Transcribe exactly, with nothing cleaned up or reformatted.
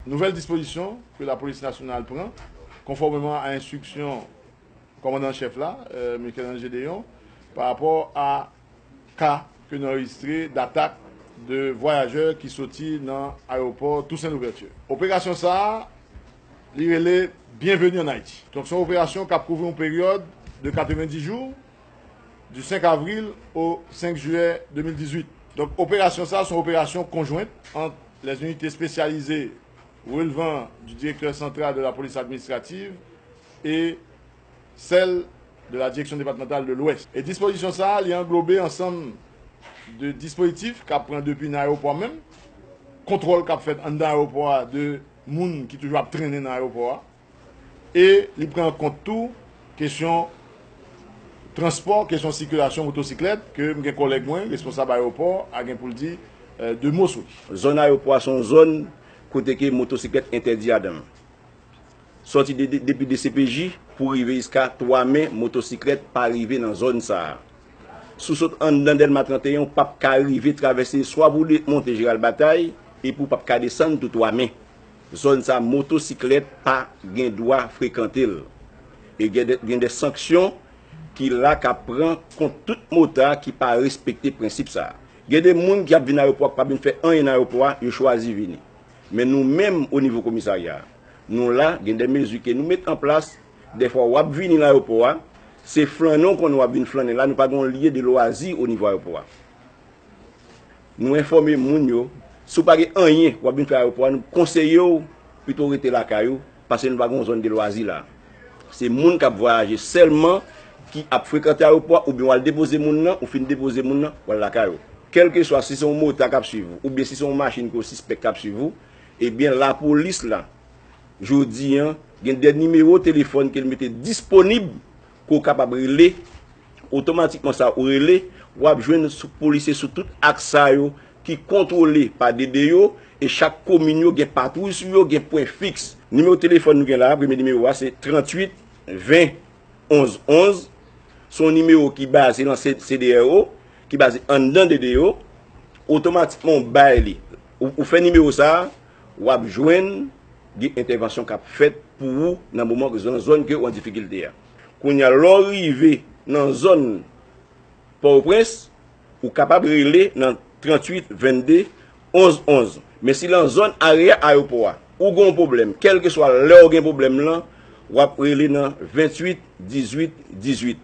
Nouvèl dispozisyon ke Lapolis Nasyonal pran, konfòmeman a enstriksyon kòmandan an chèf la, euh, Michel-Ange Gédéon, pa rapò a ka ke nou anrejistre datak de vwayajè ki soti nan ayewopò Toussaint Louverture. Operasyon sa a, li rele Bienvenue en Haïti. Donk, se yon operasyon k ap kouvri yon peryòd de katrevenndis jou, du cinq avril au cinq juillet deux mille dix-huit. Donk, operasyon sa a, se yon operasyon konjwent ant les unités spécialisées relevant du directeur central de la police administrative et celle de la direction départementale de l'Ouest. E dispozisyon sa a, li anglobe ansanm de dispozitif k ap pran depi nan ayewopò a menm, kontwòl k ap fèt anndan ayewopò a de moun ki toujou ap trennen nan ayewopò a, e li pran an kont tou kesyon transpò, kesyon sikilasyon motosiklèt, ke m gen kòlèg mwen, responsab ayewopò a, gen pou l di, euh, de mo sou li. Zòn ayewopò a se yon zòn kote ke motosiklèt entèdi adan l. Sòti de, de, depi D C P J pou rive jiska Twa Men, motosiklèt pa rive nan zòn sa a. Si w sot anndan Dèlma trant e en, ou p ap ka rive travèse, swa pou w de-, monte Jeral Batay, epi w p ap ka desann tou Twa Men. Zòn sa a, motosiklèt pa gen dwa frekante l. E gen de, gen de sanksyon ki la k ap pran kont tout motard ki pa respekte prensip sa a. Gen de moun ki ap vin ayewopò a, ki p ap vin fè anyen nan ayewopò a, yo chwazi vini. Men nou menm, o nivo komisarya a, nou la, gen de mezi ke nou met an plas. Dèfwa, w ap vini nan ayewopò a, se flannen w konnen w ap vin flannen la, nou pa gen yon lye de lwazi o nivo ayewopò a. Nou enfòme moun yo, si w pa gen anyen w ap vin fè ayewopò a, nou konseye w pito rete lakay ou, paske nou pa gen yon zòn de lwazi la. Se moun k ap vwayaje sèlman ki ap frekante ayewopò a, oubyen w al depoze moun nan, ou fin depoze moun nan, w al lakay ou. Kèlkeswa si se yon motard k ap swiv ou, oubyen si se yon machin ke w sispèk k ap swiv ou, ebyen, lapolis la, jodi a, gen de nimewo telefòn ke l mete disponib ke w kapab rele. Otomatikman sa ou rele, w ap jwenn sou polisye sou tout aks sa yo ki kontwole pa D D yo, e chak komin yo gen patwouy sou yo, gen pwen fiks. Nimewo telefòn nou gen la a, premye nimewo a, se tranntuit ven onz onz. Se yon nimewo ki baze nan C-, C D R O, ki baze anndan D D yo. Otomatikman, ou bay li. Ou, ou fè nimewo sa a, w ap jwenn gen entèvansyon k ap fèt pou ou nan moman ke, nan zòn ke ou an difikilte a. Kounye a, lè w rive nan zòn Pòtoprens, ou kapab rele nan tranntuit vennde onz onz. Men si nan zòn area ayewopò a, ou gen yon pwoblèm, kèlkeswa lè w gen pwoblèm lan, w ap rele nan venntuit dizuit dizuit.